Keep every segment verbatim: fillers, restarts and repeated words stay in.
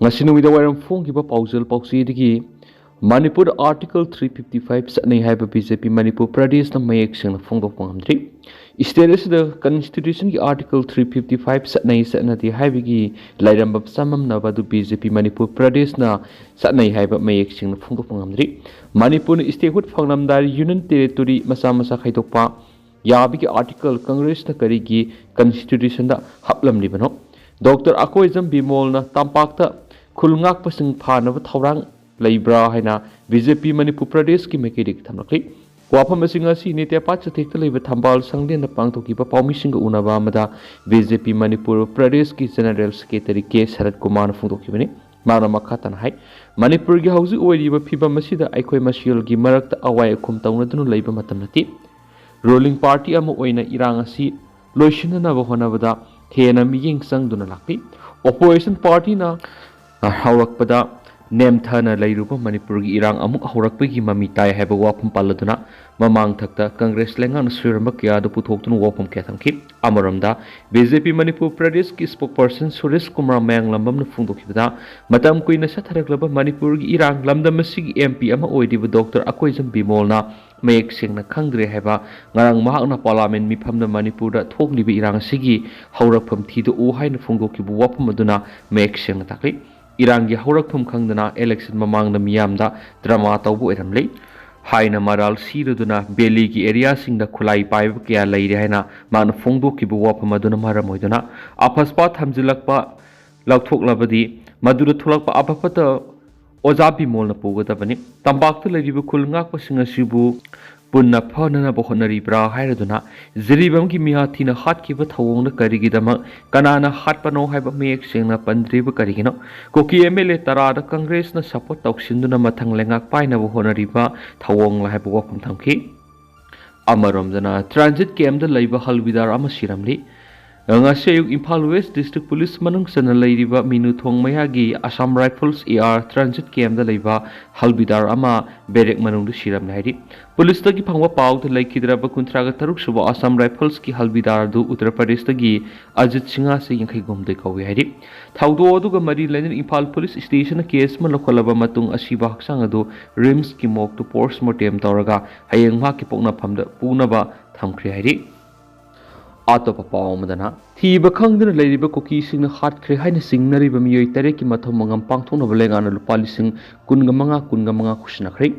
ꯉꯁꯤ ꯅꯨꯃꯤꯗꯥꯡ ꯋꯥꯏꯔꯝ ꯐꯣꯡꯈꯤꯕ ꯄꯥꯎꯖꯦꯜ ꯄꯥꯎꯆꯦꯗꯒꯤ ꯃꯅꯤꯄꯨꯔꯗ Article three fifty five ꯆꯠꯅꯩ ꯍꯥꯏꯕ BJP ꯃꯅꯤꯄꯨꯔ ꯄ꯭ꯔꯗꯦꯁꯅ ꯃꯌꯦꯛ ꯁꯦꯡꯅ ꯐꯣꯡꯗꯣꯛꯄ ꯉꯝꯗ꯭ꯔꯤ꯫ State ꯑꯁꯤꯗ Constitutionꯒꯤ Article three fifty five ꯆꯠꯅꯩ ꯆꯠꯅꯗꯦ ꯍꯥꯏꯕꯒꯤ ꯂꯩꯔꯝꯕ ꯆꯃꯝꯅꯕ ꯑꯗꯨ BJP ꯃꯅꯤꯄꯨꯔ ꯄ꯭ꯔꯗꯦꯁꯅ ꯆꯠꯅꯩ ꯍꯥꯏꯕ ꯃꯌꯦꯛ ꯁꯦꯡꯅ ꯐꯣꯡꯗꯣꯛꯄ ꯉꯝꯗ꯭ꯔꯤ꯫ ꯃꯅꯤꯄꯨꯔꯅ statehood ꯐꯪꯂꯝꯗꯥꯏ Union Territory ꯃꯆꯥ ꯃꯆꯥ ꯈꯥꯏꯗꯣꯛꯄ ꯌꯥꯕꯒꯤ article Congressꯅ ꯀꯔꯤꯒꯤ Constitutionꯗ ꯍꯥꯞꯂꯝꯂꯤꯕꯅꯣ? ꯗꯣꯛꯇꯔ ꯑꯀꯣꯏꯖꯝ ꯕꯤꯃꯣꯜꯅ ꯇꯝꯄꯥꯛꯇ ꯈꯨꯜ ꯉꯥꯛꯄꯁꯤꯡ ꯐꯥꯅꯕ ꯊꯧꯔꯥꯡ ꯂꯩꯕ꯭ꯔꯥ ꯍꯥꯏꯅ BJP ꯃꯅꯤꯄꯨꯔ ꯄ꯭ꯔꯗꯦꯁꯀꯤ ꯃꯥꯏꯀꯩꯗꯒꯤ ꯊꯝꯂꯛꯂꯤ꯫ ꯋꯥꯐꯝ ꯑꯁꯤꯡ ꯑꯁꯤ ꯅꯤꯇꯦꯄꯥꯠ ꯆꯊꯦꯛꯇ ꯂꯩꯕ ꯊꯝꯕꯥꯜ ꯁꯪꯂꯦꯟꯗ ꯄꯥꯡꯊꯣꯛꯈꯤꯕ ꯄꯥꯎꯃꯤꯁꯤꯡꯒ ꯎꯅꯕ ꯑꯃꯗ BJP ꯃꯅꯤꯄꯨꯔ ꯄ꯭ꯔꯗꯦꯁꯀꯤ General Secretary ꯀꯦ ꯁꯔꯠ ꯀꯨꯃꯥꯔꯅ ꯐꯣꯡꯗꯣꯛꯈꯤꯕꯅꯤ꯫ ꯃꯍꯥꯛꯅ ꯃꯈꯥ ꯇꯥꯅ ꯍꯥꯏ, ꯃꯅꯤꯄꯨꯔꯒꯤ ꯍꯧꯖꯤꯛ ꯑꯣꯏꯔꯤꯕ ꯐꯤꯕꯝ ꯑꯁꯤꯗ ꯑꯩꯈꯣꯏ ꯃꯁꯦꯜꯒꯤ ꯃꯔꯛꯇ ꯑꯋꯥꯏ ꯑꯈꯨꯝ ꯇꯧꯅꯗꯨꯅ ꯂꯩꯕ ꯃꯇꯝ ꯅꯠꯇꯦ꯫ Ruling party ꯑꯃ ꯑꯣꯏꯅ ꯏꯔꯥꯡ ꯑꯁꯤ ꯂꯣꯏꯁꯤꯟꯅꯅꯕ ꯍꯣꯠꯅꯕꯗ ꯍꯦꯟꯅ ꯃꯤꯠꯌꯦꯡ ꯆꯪꯗꯨꯅ ꯂꯥꯛꯂꯤ꯫ Opposition partyꯅ ꯍꯧꯔꯛꯄꯗ ꯅꯦꯝꯊꯅ ꯂꯩꯔꯨꯕ ꯃꯅꯤꯄꯨꯔꯒꯤ ꯏꯔꯥꯡ ꯑꯃꯨꯛ ꯍꯧꯔꯛꯄꯒꯤ ꯃꯃꯤ ꯇꯥꯏ ꯍꯥꯏꯕ ꯋꯥꯐꯝ ꯄꯜꯂꯗꯨꯅ ꯃꯃꯥꯡꯊꯛꯇ Congress ꯂꯩꯉꯥꯛꯅ ꯁꯣꯏꯔꯝꯕ ꯀꯌꯥ ꯑꯗꯨ ꯄꯨꯊꯣꯛꯇꯨꯅ ꯋꯥꯐꯝ ꯀꯌꯥ ꯊꯝꯈꯤ꯫ ꯑꯃꯔꯣꯝꯗ, BJP ꯃꯅꯤꯄꯨꯔ ꯄ꯭ꯔꯗꯦꯁꯀꯤ spokesperson ꯁꯨꯔꯦꯁ ꯀꯨꯃꯥꯔ ꯃꯌꯥꯡꯂꯝꯕꯝꯅ ꯐꯣꯡꯗꯣꯛꯈꯤꯕꯗ, ꯃꯇꯝ ꯀꯨꯏꯅ ꯆꯠꯊꯔꯛꯂꯕ ꯃꯅꯤꯄꯨꯔꯒꯤ ꯏꯔꯥꯡ ꯂꯝꯗꯝ ꯑꯁꯤꯒꯤ MP ꯑꯃ ꯑꯣꯏꯔꯤꯕ ꯗꯣꯛꯇꯔ ꯑꯀꯣꯏꯖꯝ ꯕꯤꯃꯣꯜꯅ ꯃꯌꯦꯛ ꯁꯦꯡꯅ ꯈꯪꯗ꯭ꯔꯦ ꯍꯥꯏꯕ ꯉꯔꯥꯡ ꯃꯍꯥꯛꯅ Parliament ꯃꯤꯐꯝꯗ ꯃꯅꯤꯄꯨꯔꯗ ꯊꯣꯛꯂꯤꯕ ꯏꯔꯥꯡ ꯑꯁꯤꯒꯤ ꯍꯧꯔꯛꯐꯝ ꯊꯤꯗꯣꯛꯎ ꯍꯥꯏꯅ ꯐꯣꯡꯗꯣꯛꯈꯤꯕ ꯋꯥꯐꯝ ꯑꯗꯨꯅ ꯃꯌꯦꯛ ꯁꯦꯡꯅ ꯇꯥꯛꯂꯤ꯫ ꯏꯔꯥꯡꯒꯤ ꯍꯧꯔꯛꯐꯝ ꯈꯪꯗꯅ election ꯃꯃꯥꯡꯗ ꯃꯤꯌꯥꯝꯗ drama ꯇꯧꯕ ꯑꯣꯏꯔꯝꯂꯤ ꯍꯥꯏꯅ ꯃꯔꯥꯜ ꯁꯤꯔꯗꯨꯅ valleyꯒꯤ areaꯁꯤꯡꯗ ꯈꯨꯠꯂꯥꯏ ꯄꯥꯏꯕ ꯀꯌꯥ ꯂꯩꯔꯦ ꯍꯥꯏꯅ ꯃꯍꯥꯛꯅ ꯐꯣꯡꯗꯣꯛꯈꯤꯕ ꯋꯥꯐꯝ ꯑꯗꯨꯅ ꯃꯔꯝ ꯑꯣꯏꯗꯨꯅ ꯑꯐꯁꯄꯥ ꯊꯝꯖꯤꯜꯂꯛꯄ ꯂꯧꯊꯣꯛꯂꯕꯗꯤ ꯃꯗꯨꯗ ꯊꯣꯛꯂꯛꯄ ꯑꯐ ꯐꯠꯇ ꯑꯣꯖꯥ ꯕꯤꯃꯣꯜꯅ ꯄꯨꯒꯗꯕꯅꯤ꯫ ꯇꯝꯄꯥꯛꯇ ꯂꯩꯔꯤꯕ ꯈꯨꯜ ꯉꯥꯛꯄꯁꯤꯡ ꯑꯁꯤꯕꯨ ꯄꯨꯟꯅ ꯐꯅꯅꯕ ꯍꯣꯠꯅꯔꯤꯕ꯭ꯔꯥ ꯍꯥꯏꯔꯗꯨꯅ ꯖꯤꯔꯤꯕꯥꯝꯒꯤ ꯃꯤꯍꯥꯊꯤꯅ ꯍꯥꯠꯈꯤꯕ ꯊꯧꯑꯣꯡꯗ ꯀꯔꯤꯒꯤꯗꯃꯛ ꯀꯅꯥꯅ ꯍꯥꯠꯄꯅꯣ ꯍꯥꯏꯕ ꯃꯌꯦꯛ ꯁꯦꯡꯅ ꯄꯟꯗ꯭ꯔꯤꯕ ꯀꯔꯤꯒꯤꯅꯣ? ꯀꯨꯀꯤ MLA ꯇꯔꯥꯗ Congressꯅ support ꯇꯧꯁꯤꯟꯗꯨꯅ ꯃꯊꯪ ꯂꯩꯉꯥꯛ ꯄꯥꯏꯅꯕ ꯍꯣꯠꯅꯔꯤꯕ ꯊꯧꯑꯣꯡꯂ ꯍꯥꯏꯕ ꯋꯥꯐꯝ ꯊꯝꯈꯤ꯫ ꯑꯃꯔꯣꯝꯗꯅ transit campꯗ ꯂꯩꯕ ꯍꯜꯕꯤꯗꯥꯔ ꯑꯃ ꯁꯤꯔꯝꯂꯤ꯫ ꯉꯁꯤ ꯑꯌꯨꯛ ꯏꯝꯐꯥꯜ ꯋꯦꯁ ꯗꯤꯁꯇ꯭ꯔꯤꯛ ꯄꯨꯂꯤꯁ ꯃꯅꯨꯡ ꯆꯟꯅ ꯂꯩꯔꯤꯕ ꯃꯤꯅꯨ ꯊꯣꯡ ꯃꯌꯥꯒꯤ ꯑꯁꯥꯝ ꯔꯥꯏꯐꯜꯁ AR ꯇ꯭ꯔꯥꯟꯖꯤꯠ ꯀꯦꯝꯗ ꯂꯩꯕ ꯍꯜꯕꯤꯗꯥꯔ ꯑꯃ ꯕꯦꯔꯦꯛ ꯃꯅꯨꯡꯗ ꯁꯤꯔꯝꯂꯦ ꯍꯥꯏꯔꯤ꯫ ꯄꯨꯂꯤꯁꯇꯒꯤ ꯐꯪꯕ ꯄꯥꯎꯗ ꯂꯩꯈꯤꯗ꯭ꯔꯕ ꯀꯨꯟꯊ꯭ꯔꯥꯒ ꯇꯔꯨꯛ ꯁꯨꯕ ꯑꯁꯥꯝ ꯔꯥꯏꯐꯜꯁꯀꯤ ꯍꯜꯕꯤꯗꯥꯔ ꯑꯗꯨ ꯎꯠꯇꯔ ꯄ꯭ꯔꯗꯦꯁꯇꯒꯤ ꯑꯖꯤꯠ ꯁꯤꯡꯍ, ꯆꯍꯤ ꯌꯥꯡꯈꯩ ꯍꯨꯝꯗꯣꯏ ꯀꯧꯏ ꯍꯥꯏꯔꯤ꯫ ꯊꯧꯗꯣꯛ ꯑꯗꯨꯒ ꯃꯔꯤ ꯂꯩꯅꯅ ꯏꯝꯐꯥꯜ ꯄꯨꯂꯤꯁ ꯁ꯭ꯇꯦꯁꯟꯅ ꯀꯦꯁ ꯑꯃ ꯂꯧꯈꯠꯂꯕ ꯃꯇꯨꯡ ꯑꯁꯤꯕ ꯍꯛꯆꯥꯡ ꯑꯗꯨ ꯔꯤꯝꯁꯀꯤ ꯃꯣꯔꯒꯇ ꯄꯣꯁꯃꯣꯔꯇꯦꯝ ꯇꯧꯔꯒ ꯍꯌꯦꯡ ꯃꯍꯥꯛꯀꯤ ꯄꯣꯛꯅꯐꯝꯗ ꯄꯨꯅꯕ ꯊꯝꯈ꯭ꯔꯦ ꯍꯥꯏꯔꯤ꯫ ꯑꯇꯣꯞꯄ ꯄꯥꯎ ꯑꯃꯗꯅ, ꯊꯤꯕ ꯈꯪꯗꯅ ꯂꯩꯔꯤꯕ ꯀꯨꯀꯤꯁꯤꯡꯅ ꯍꯥꯠꯈ꯭ꯔꯦ ꯍꯥꯏꯅ ꯆꯤꯡꯅꯔꯤꯕ ꯃꯤꯑꯣꯏ ꯇꯔꯦꯠꯀꯤ ꯃꯊꯧ ꯃꯉꯝ ꯄꯥꯡꯊꯣꯛꯅꯕ ꯂꯩꯉꯥꯛꯅ ꯂꯨꯄꯥ ꯂꯤꯁꯤꯡ ꯀꯨꯟꯒ ꯃꯉꯥ, ꯀꯨꯟꯒ ꯃꯉꯥ ꯈꯨꯠꯁꯤꯟꯅꯈ꯭ꯔꯦ꯫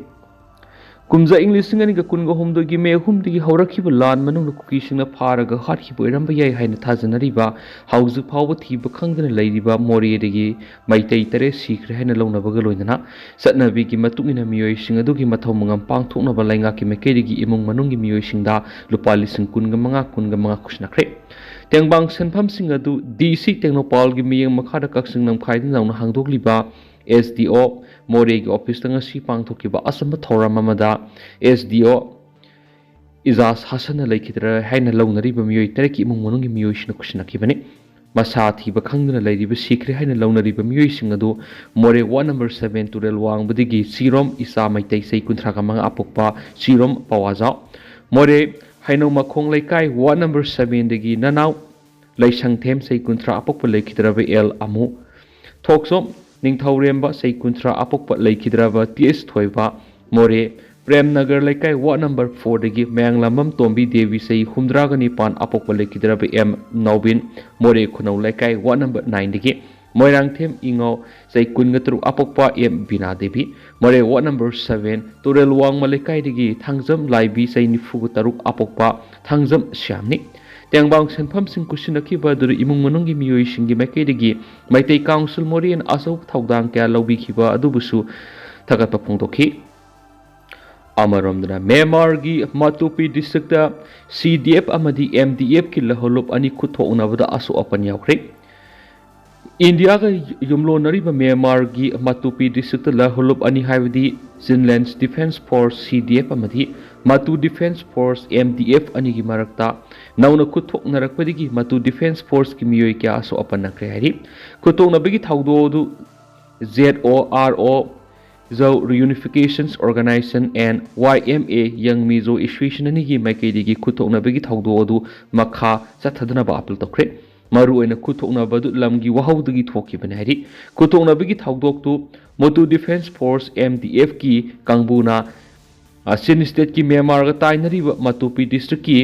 ꯀꯨꯝꯖꯥ ꯏꯪ ꯂꯤꯁꯤꯡ ꯑꯅꯤꯒ ꯀꯨꯟꯒ ꯍꯨꯝꯗꯣꯏꯒꯤ ꯃꯦ ꯑꯍꯨꯝꯗꯒꯤ ꯍꯧꯔꯛꯈꯤꯕ ꯂꯥꯟ ꯃꯅꯨꯡꯗ ꯀꯨꯀꯤꯁꯤꯡꯅ ꯐꯥꯔꯒ ꯍꯥꯠꯈꯤꯕ ꯑꯣꯏꯔꯝꯕ ꯌꯥꯏ ꯍꯥꯏꯅ ꯊꯥꯖꯅꯔꯤꯕ, ꯍꯧꯖꯤꯛ ꯐꯥꯎꯕ ꯊꯤꯕ ꯈꯪꯗꯅ ꯂꯩꯔꯤꯕ ꯃꯣꯔꯦꯗꯒꯤ ꯃꯩꯇꯩ ꯇꯔꯦꯠ ꯁꯤꯈ꯭ꯔꯦ ꯍꯥꯏꯅ ꯂꯧꯅꯕꯒ ꯂꯣꯏꯅꯅ, ꯆꯠꯅꯕꯤꯒꯤ ꯃꯇꯨꯡ ꯏꯟꯅ ꯃꯤꯑꯣꯏꯁꯤꯡ ꯑꯗꯨꯒꯤ ꯃꯊꯧ ꯃꯉꯝ ꯄꯥꯡꯊꯣꯛꯅꯕ ꯂꯩꯉꯥꯛꯀꯤ ꯃꯥꯏꯀꯩꯗꯒꯤ ꯏꯃꯨꯡ ꯃꯅꯨꯡꯒꯤ ꯃꯤꯑꯣꯏꯁꯤꯡꯗ ꯂꯨꯄꯥ ꯂꯤꯁꯤꯡ ꯀꯨꯟꯒ ꯃꯉꯥ, ꯀꯨꯟꯒ ꯃꯉꯥ ꯈꯨꯠꯁꯤꯟꯅꯈ꯭ꯔꯦ꯫ ꯇꯦꯡꯕꯥꯡ ꯁꯦꯟꯐꯝꯁꯤꯡ ꯑꯗꯨ DC ꯇꯦꯡꯅꯧꯄꯥꯜꯒꯤ ꯃꯤꯠꯌꯦꯡ ꯃꯈꯥꯗ ꯀꯛꯆꯤꯡ ꯂꯝꯈꯥꯏꯗ ꯅꯧꯅ ꯍꯥꯡꯗꯣꯛꯂꯤꯕ SDO ꯃꯣꯔꯦꯒꯤ ꯑꯣꯐꯤꯁꯇ ꯉꯁꯤ ꯄꯥꯡꯊꯣꯛꯈꯤꯕ ꯑꯆꯝꯕ ꯊꯧꯔꯝ ꯑꯃꯗ SDO ꯏꯖꯥꯖ ꯍꯁꯟꯅ ꯂꯩꯈꯤꯗ꯭ꯔꯥ ꯍꯥꯏꯅ ꯂꯧꯅꯔꯤꯕ ꯃꯤꯑꯣꯏ ꯇꯔꯦꯠꯀꯤ ꯏꯃꯨꯡ ꯃꯅꯨꯡꯒꯤ ꯃꯤꯑꯣꯏꯁꯤꯡꯅ ꯈꯨꯠꯁꯤꯟꯅꯈꯤꯕꯅꯤ꯫ ꯃꯁꯥ ꯊꯤꯕ ꯈꯪꯗꯅ ꯂꯩꯔꯤꯕ, ꯁꯤꯈ꯭ꯔꯦ ꯍꯥꯏꯅ ꯂꯧꯅꯔꯤꯕ ꯃꯤꯑꯣꯏꯁꯤꯡ ꯑꯗꯨ ꯃꯣꯔꯦ ꯋꯥꯔꯗ ꯅꯝꯕꯔ seven ꯇꯨꯔꯦꯜ ꯋꯥꯡꯕꯗꯒꯤ ꯆꯤꯔꯣꯝ ꯏꯆꯥ ꯃꯩꯇꯩ, ꯆꯍꯤ ꯀꯨꯟꯊ꯭ꯔꯥꯒ ꯃꯉꯥ, ꯑꯄꯣꯛꯄ ꯆꯤꯔꯣꯝ ꯄꯋꯥꯖꯥꯎ, ꯃꯣꯔꯦ ꯍꯩꯅꯧ ꯃꯈꯣꯡ ꯂꯩꯀꯥꯏ ꯋꯥꯔꯗ ꯅꯝꯕꯔ sevenꯗꯒꯤ ꯅꯅꯥꯎ ꯂꯩꯁꯪꯊꯦꯝ, ꯆꯍꯤ ꯀꯨꯟꯊ꯭ꯔꯥ, ꯑꯄꯣꯛꯄ ꯂꯩꯈꯤꯗ꯭ꯔꯕ ꯑꯦꯜ ꯑꯃꯨ, ꯊꯣꯛꯆꯣꯝ ꯅꯤꯡꯊꯧꯔꯦꯝꯕ, ꯆꯍꯤ ꯀꯨꯟꯊ꯭ꯔꯥ, ꯑꯄꯣꯛꯄ ꯂꯩꯈꯤꯗ꯭ꯔꯕ ꯇꯤ ꯑꯦꯁ ꯊꯣꯏꯕ, ꯃꯣꯔꯦ ꯄ꯭ꯔꯦꯝꯅꯒꯔ ꯂꯩꯀꯥꯏ ꯋꯥꯔꯗ ꯅꯝꯕꯔ fourꯗꯒꯤ ꯃꯌꯥꯡꯂꯥꯝꯕꯝ ꯇꯣꯝꯕꯤ ꯗꯦꯕꯤ, ꯆꯍꯤ ꯍꯨꯝꯗ꯭ꯔꯥꯒ ꯅꯤꯄꯥꯟ, ꯑꯄꯣꯛꯄ ꯂꯩꯈꯤꯗ꯭ꯔꯕ ꯑꯦꯝ ꯅꯥꯎꯕꯤꯟ, ꯃꯣꯔꯦ ꯈꯨꯅꯧ ꯂꯩꯀꯥꯏ ꯋꯥꯔꯗ ꯅꯝꯕꯔ nineꯗꯒꯤ ꯃꯣꯏꯔꯥꯡꯊꯦꯝ ꯏꯉꯥꯎ, ꯆꯍꯤ ꯀꯨꯟꯒ ꯇꯔꯨꯛ, ꯑꯄꯣꯛꯄ ꯑꯦꯝ ꯕꯤꯅꯥ ꯗꯦꯕꯤ, ꯃꯣꯔꯦ ꯋꯥꯔꯗ ꯅꯝꯕꯔ seven ꯇꯨꯔꯦꯜ ꯋꯥꯡꯃ ꯂꯩꯀꯥꯏꯗꯒꯤ ꯊꯥꯡꯖꯝ ꯂꯥꯏꯕꯤ, ꯆꯍꯤ ꯅꯤꯐꯨꯒ ꯇꯔꯨꯛ, ꯑꯄꯣꯛꯄ ꯊꯥꯡꯖꯝ ꯁ꯭ꯌꯥꯝꯅꯤ꯫ ꯇꯦꯡꯕꯥꯡ ꯁꯦꯟꯐꯝꯁꯤꯡ ꯈꯨꯠꯁꯤꯟꯅꯈꯤꯕ ꯑꯗꯨꯗ ꯏꯃꯨꯡ ꯃꯅꯨꯡꯒꯤ ꯃꯤꯑꯣꯏꯁꯤꯡꯒꯤ ꯃꯥꯏꯀꯩꯗꯒꯤ ꯃꯩꯇꯩ ꯀꯥꯎꯟꯁꯤꯜ ꯃꯣꯔꯦꯅ ꯑꯆꯧꯕ ꯊꯧꯗꯥꯡ ꯀꯌꯥ ꯂꯧꯕꯤꯈꯤꯕ ꯑꯗꯨꯕꯨꯁꯨ ꯊꯥꯒꯠꯄ ꯐꯣꯡꯗꯣꯛꯈꯤ꯫ ꯑꯃꯔꯣꯝꯗꯅ, ꯃ꯭ꯌꯥꯟꯃꯥꯔꯒꯤ ꯃꯥꯇꯨꯄꯤ ꯗꯤꯁꯇ꯭ꯔꯤꯛꯇ CDF ꯑꯃꯗꯤ MDFꯀꯤ ꯂꯍꯣꯂꯨꯞ ꯑꯅꯤ ꯈꯨꯠ ꯊꯣꯛꯅꯕꯗ ꯑꯁꯣꯛ ꯑꯄꯟ ꯌꯥꯎꯈ꯭ꯔꯦ꯫ ꯏꯟꯗꯤꯌꯥꯒ ꯌꯨꯝꯂꯣꯟꯅꯔꯤꯕ ꯃ꯭ꯌꯥꯟꯃꯥꯔꯒꯤ ꯃꯥꯇꯨꯄꯤ ꯗꯤꯁꯇ꯭ꯔꯤꯛꯇ ꯂꯍꯣꯂꯨꯞ ꯑꯅꯤ, ꯍꯥꯏꯕꯗꯤ Chinland Defence Force, CDF, ꯑꯃꯗꯤ ꯃꯇꯨ Defence Force, M D F, ꯑꯅꯤꯒꯤ ꯃꯔꯛꯇ ꯅꯧꯅ ꯈꯨꯠꯊꯣꯛꯅꯔꯛꯄꯗꯒꯤ ꯃꯇꯨ Defence Forceꯀꯤ ꯃꯤꯑꯣꯏ ꯀꯌꯥ ꯑꯁꯣꯛ ꯑꯄꯟ ꯅꯪꯈ꯭ꯔꯦ ꯍꯥꯏꯔꯤ꯫ ꯈꯨꯠꯊꯣꯛꯅꯕꯒꯤ ꯊꯧꯗꯣꯛ ꯑꯗꯨ Z O R O, Zo Reunification Organization, and Y M A, Young Mizo Association, ꯑꯅꯤꯒꯤ ꯃꯥꯏꯀꯩꯗꯒꯤ ꯈꯨꯠꯊꯣꯛꯅꯕꯒꯤ ꯊꯧꯗꯣꯛ ꯑꯗꯨ ꯃꯈꯥ ꯆꯠꯊꯗꯅꯕ ꯑꯥꯄꯤꯜ ꯇꯧꯈ꯭ꯔꯦ꯫ ꯃꯔꯨꯑꯣꯏꯅ ꯈꯨꯠꯊꯣꯛꯅꯕ ꯑꯗꯨ ꯂꯝꯒꯤ ꯋꯥꯍꯧꯗꯒꯤ ꯊꯣꯛꯈꯤꯕꯅꯤ ꯍꯥꯏꯔꯤ꯫ ꯈꯨꯠꯊꯣꯛꯅꯕꯒꯤ ꯊꯧꯗꯣꯛꯇꯨ ꯃꯇꯨ Defence Force, M D F, ꯀꯤ ꯀꯥꯡꯕꯨꯅ, ꯑ, ꯆꯤꯟ ꯁ꯭ꯇꯦꯠꯀꯤ ꯃ꯭ꯌꯥꯟꯃꯥꯔꯒ ꯇꯥꯏꯅꯔꯤꯕ ꯃꯇꯨꯄꯤ ꯗꯤꯁꯇ꯭ꯔꯤꯛꯀꯤ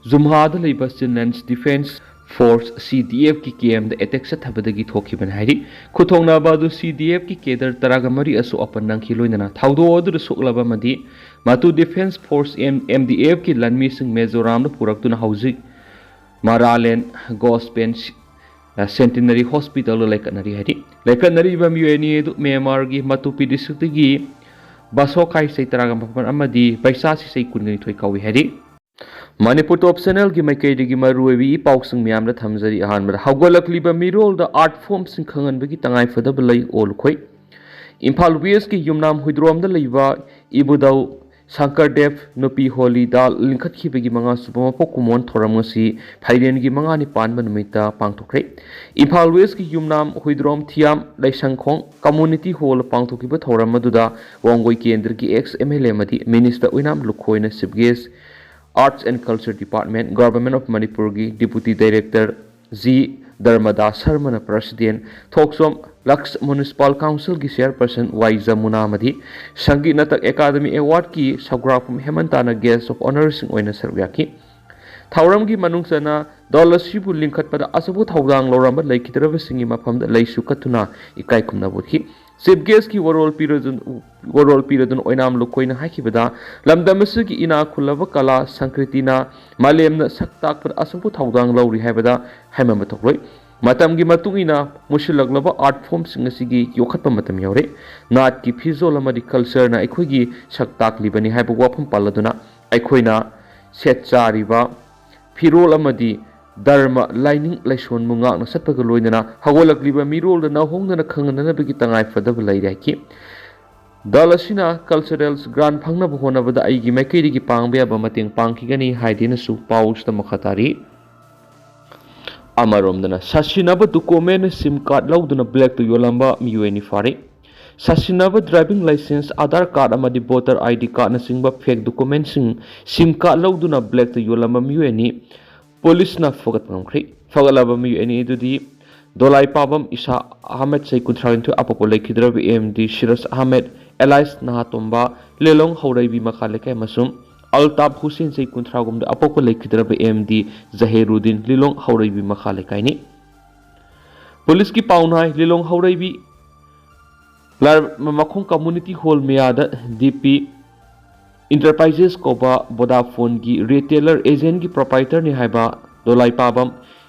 ꯖꯨꯝꯍꯥꯗ ꯂꯩꯕ Chinland Defence Force, C D F, ꯀꯤ ꯀꯦꯝꯗ ꯑꯦꯇꯦꯛ ꯆꯠꯊꯕꯗꯒꯤ ꯊꯣꯛꯈꯤꯕꯅꯤ ꯍꯥꯏꯔꯤ꯫ ꯈꯨꯠꯊꯣꯛꯅꯕ ꯑꯗꯨ C D F ꯀꯤ ꯀꯦꯗꯔ ꯇꯔꯥꯒ ꯃꯔꯤ ꯑꯁꯣꯛ ꯑꯄꯟ ꯅꯪꯈꯤ, ꯂꯣꯏꯅꯅ ꯊꯧꯗꯣꯛ ꯑꯗꯨꯗ ꯁꯣꯛꯂꯕ ꯑꯃꯗꯤ ꯃꯇꯨ Defence Force, M-, M D F, ꯀꯤ ꯂꯥꯟꯃꯤꯁꯤꯡ ꯃꯤꯖꯣꯔꯥꯝꯗ ꯄꯨꯔꯛꯇꯨꯅ ꯍꯧꯖꯤꯛ ꯃꯔꯥꯂꯦꯟ ꯒꯣꯁꯄꯦꯟ ꯁꯦꯟꯇꯤꯅꯔꯤ ꯍꯣꯁꯄꯤꯇꯥꯜꯗ ꯂꯩꯈꯠꯅꯔꯤ ꯍꯥꯏꯔꯤ꯫ ꯂꯩꯈꯠꯅꯔꯤꯕ ꯃꯤꯑꯣꯏ ꯑꯅꯤ ꯑꯗꯨ ꯃ꯭ꯌꯥꯟꯃꯥꯔꯒꯤ ꯃꯇꯨꯄꯤ ꯗꯤꯁꯇ꯭ꯔꯤꯛꯇꯒꯤ ꯕꯥꯁꯣ ꯈꯥꯏꯁꯩ ꯇꯔꯥꯒ ꯃꯥꯄꯟ ꯑꯃꯗꯤ ꯄꯩꯁꯥ ꯁꯤꯁꯩ ꯀꯨꯟꯒ ꯅꯤꯊꯣꯏ ꯀꯧꯏ ꯍꯥꯏꯔꯤ꯫ ꯃꯅꯤꯄꯨꯔ ꯇꯣꯞ ꯆꯦꯅꯦꯜꯒꯤ ꯃꯥꯏꯀꯩꯗꯒꯤ ꯃꯔꯨꯑꯣꯏꯕ ꯏ ꯄꯥꯎꯁꯤꯡ ꯃꯌꯥꯝꯗ ꯊꯝꯖꯔꯤ꯫ ꯑꯍꯥꯟꯕꯗ, ꯍꯧꯒꯠꯂꯛꯂꯤꯕ ꯃꯤꯔꯣꯜꯗ art formꯁꯤꯡ ꯈꯪꯍꯟꯕꯒꯤ ꯇꯉꯥꯏꯐꯗꯕ ꯂꯩ ꯑꯣ ꯂꯨꯈꯣꯏ꯫ ꯏꯝꯐꯥꯜ ꯋꯦꯁꯀꯤ ꯌꯨꯝꯅꯥꯝ ꯍꯨꯏꯗ꯭ꯔꯣꯝꯗ ꯂꯩꯕ ꯏꯕꯨꯙꯧ ꯁꯪꯀꯔꯗꯦꯕ ꯅꯨꯄꯤ ꯍꯣꯂꯤꯗ ꯂꯤꯡꯈꯠꯈꯤꯕꯒꯤ ꯃꯉꯥꯁꯨꯕ ꯃꯄꯣꯛ ꯀꯨꯝꯑꯣꯟ ꯊꯧꯔꯝ ꯉꯁꯤ ꯐꯥꯏꯔꯦꯟꯒꯤ ꯃꯉꯥꯅꯤ ꯄꯥꯟꯕ ꯅꯨꯃꯤꯠꯇ ꯄꯥꯡꯊꯣꯛꯈ꯭ꯔꯦ꯫ ꯏꯝꯐꯥꯜ ꯋꯦꯁꯀꯤ ꯌꯨꯝꯅꯥꯝ ꯍꯨꯏꯗ꯭ꯔꯣꯝ ꯊꯤꯌꯥꯝ ꯂꯩꯁꯪꯈꯣꯡ ꯀꯝꯃꯨꯅꯤꯇꯤ ꯍꯣꯜꯗ ꯄꯥꯡꯊꯣꯛꯈꯤꯕ ꯊꯧꯔꯝ ꯑꯗꯨꯗ ꯋꯥꯡꯒꯣꯏ ꯀꯦꯟꯗ꯭ꯔꯒꯤ ex M L A ꯑꯃꯗꯤ minister Oinam ꯂꯨꯈꯣꯏꯅ chief guest, Arts and Culture Department, Government of ꯃꯅꯤꯄꯨꯔꯒꯤ Deputy Director G ꯙꯔꯃꯗꯥꯁ ꯁꯔꯃꯅ president, ꯊꯣꯛꯆꯣꯝ Lux Municipal Councilꯒꯤ chairperson Y Yamuna ꯑꯃꯗꯤ Sangeet Natak academy awardꯀꯤ ꯁꯧꯒ꯭ꯔꯥꯛꯄꯝ ꯍꯦꯃꯟꯇꯥꯅ guest of honourꯁꯤꯡ ꯑꯣꯏꯅ ꯁꯔꯨꯛ ꯌꯥꯈꯤ꯫ ꯊꯧꯔꯝꯒꯤ ꯃꯅꯨꯡ ꯆꯟꯅ ꯗꯜ ꯑꯁꯤꯕꯨ ꯂꯤꯡꯈꯠꯄꯗ ꯑꯆꯧꯕ ꯊꯧꯗꯥꯡ ꯂꯧꯔꯝꯕ ꯂꯩꯈꯤꯗ꯭ꯔꯕꯁꯤꯡꯒꯤ ꯃꯐꯝꯗ ꯂꯩꯁꯨ ꯀꯠꯇꯨꯅ ꯏꯀꯥꯏ ꯈꯨꯝꯅꯕ ꯎꯠꯈꯤ꯫ Chief guestꯀꯤ ꯋꯥꯔꯣꯜ ꯄꯤꯔꯗꯨꯅ, ꯋꯥꯔꯣꯜ ꯄꯤꯔꯗꯨꯅ ꯑꯣꯏꯅꯥꯝ ꯂꯨꯈꯣꯏꯅ ꯍꯥꯏꯈꯤꯕꯗ, ꯂꯝꯗꯝ ꯑꯁꯤꯒꯤ ꯏꯅꯥꯛ ꯈꯨꯜꯂꯕ ꯀꯂꯥ ꯁꯪꯁꯀ꯭ꯔꯤꯇꯤꯅ ꯃꯥꯂꯦꯝꯅ ꯁꯛ ꯇꯥꯛꯄꯗ ꯑꯆꯧꯕ ꯊꯧꯗꯥꯡ ꯂꯧꯔꯤ ꯍꯥꯏꯕꯗ ꯍꯥꯏꯃꯟꯕ ꯊꯣꯛꯂꯣꯏ꯫ ꯃꯇꯝꯒꯤ ꯃꯇꯨꯡ ꯏꯟꯅ ꯃꯨꯁꯤꯜꯂꯛꯂꯕ art formꯁꯤꯡ ꯑꯁꯤꯒꯤ ꯌꯣꯛꯈꯠꯄ ꯃꯇꯝ ꯌꯧꯔꯦ꯫ ꯅꯥꯠꯀꯤ ꯐꯤꯖꯣꯜ ꯑꯃꯗꯤ cultureꯅ ꯑꯩꯈꯣꯏꯒꯤ ꯁꯛ ꯇꯥꯛꯂꯤꯕꯅꯤ ꯍꯥꯏꯕ ꯋꯥꯐꯝ ꯄꯜꯂꯗꯨꯅ, ꯑꯩꯈꯣꯏꯅ ꯁꯦꯠ ꯆꯥꯔꯤꯕ ꯐꯤꯔꯣꯜ ꯑꯃꯗꯤ ꯙꯔꯃ, ꯂꯥꯏꯅꯤꯡ, ꯂꯥꯏꯁꯣꯟꯕꯨ ꯉꯥꯛꯅ ꯆꯠꯄꯒ ꯂꯣꯏꯅꯅ ꯍꯧꯒꯠꯂꯛꯂꯤꯕ ꯃꯤꯔꯣꯜꯗ ꯅꯧꯍꯧꯅꯅ ꯈꯪꯍꯟꯅꯅꯕꯒꯤ ꯇꯉꯥꯏ ꯐꯗꯕ ꯂꯩꯔꯦ ꯍꯥꯏꯈꯤ꯫ ꯗꯜ ꯑꯁꯤꯅ ꯀꯜꯆꯔꯦꯜꯁ ꯒ꯭ꯔꯥꯟ ꯐꯪꯅꯕ ꯍꯣꯠꯅꯕꯗ ꯑꯩꯒꯤ ꯃꯥꯏꯀꯩꯗꯒꯤ ꯄꯥꯡꯕ ꯌꯥꯕ ꯃꯇꯦꯡ ꯄꯥꯡꯈꯤꯒꯅꯤ ꯍꯥꯏꯗꯨꯅꯁꯨ ꯄꯥꯎꯁꯤꯗ ꯃꯈꯥ ꯇꯥꯔꯤ꯫ ꯑꯃꯔꯣꯝꯗꯅ ꯁꯥꯁꯤꯟꯅꯕ ꯗꯣꯀꯨꯃꯦꯟ ꯁꯤꯝ ꯀꯥꯔꯗ ꯂꯧꯗꯨꯅ ꯕ꯭ꯂꯦꯛꯇ ꯌꯣꯜꯂꯝꯕ ꯃꯤꯑꯣꯏ ꯑꯅꯤ ꯐꯥꯔꯤ꯫ ꯁꯥꯁꯤꯟꯅꯕ ꯗ꯭ꯔꯥꯏꯚꯤꯡ ꯂꯥꯏꯁꯦꯟꯁ, ꯑꯥꯙꯥꯔ ꯀꯥꯔꯗ ꯑꯃꯗꯤ ꯚꯣꯇꯔ ꯑꯥꯏ ꯗꯤ ꯀꯥꯔꯗꯅꯆꯤꯡꯕ ꯐꯦꯛ ꯗꯣꯀꯨꯃꯦꯟꯁꯤꯡ ꯁꯤꯝ ꯀꯥꯔꯗ ꯂꯧꯗꯨꯅ ꯕ꯭ꯂꯦꯛꯇ ꯌꯣꯜꯂꯝꯕ ꯃꯤꯑꯣꯏ ꯑꯅꯤ ꯄꯨꯂꯤꯁꯅ ꯐꯒꯠꯄ ꯉꯝꯈ꯭ꯔꯦ꯫ ꯐꯒꯠꯂꯕ ꯃꯤꯑꯣꯏ ꯑꯅꯤ ꯑꯗꯨꯗꯤ ꯗꯣꯂꯥꯏꯄꯥꯕꯝ ꯏꯁꯥ ꯑꯍꯃꯦꯗ, ꯆꯍꯤ ꯀꯨꯟꯊ꯭ꯔꯥꯅꯤꯊꯣꯏ, ꯑꯄꯣꯛꯄ ꯂꯩꯈꯤꯗ꯭ꯔꯕ M D serious Ahmed, alias ꯅꯍꯥꯇꯣꯝꯕ, ꯂꯤꯂꯣꯡ ꯍꯧꯔꯩꯕꯤ ꯃꯈꯥ ꯂꯩꯀꯥꯏ, ꯑꯃꯁꯨꯡ ꯑꯜꯇꯥꯞ ꯍꯨꯁꯦꯟ, ꯆꯍꯤ ꯀꯨꯟꯊ꯭ꯔꯥꯍꯨꯝꯗꯣꯏ, ꯑꯄꯣꯛꯄ ꯂꯩꯈꯤꯗ꯭ꯔꯕ ꯑꯦꯝ ꯗꯤ ꯖꯍꯦꯔꯨꯗꯤꯟ, ꯂꯤꯂꯣꯡ ꯍꯧꯔꯩꯕꯤ ꯃꯈꯥ ꯂꯩꯀꯥꯏꯅꯤ꯫ ꯄꯨꯂꯤꯁꯀꯤ ꯄꯥꯎꯅ ꯍꯥꯏ, ꯂꯤꯂꯣꯡ ꯍꯧꯔꯩꯕꯤ ꯂꯥꯔ-, ꯃꯈꯣꯡ ꯀꯝꯃꯨꯅꯤꯇꯤ ꯍꯣꯜ ꯃꯌꯥꯗ ꯗꯤ ꯄꯤ ꯏꯟꯇꯔꯄ꯭ꯔꯥꯏꯖꯦꯁ ꯀꯧꯕ ꯚꯣꯗꯥꯐꯣꯟꯒꯤ ꯔꯤꯇꯦꯂꯔ ꯑꯦꯖꯦꯟꯒꯤ ꯄ꯭ꯔꯣꯄꯥꯏꯇꯔꯅꯤ ꯍꯥꯏꯕ ꯗꯣꯂꯥꯏꯄꯥꯕꯝ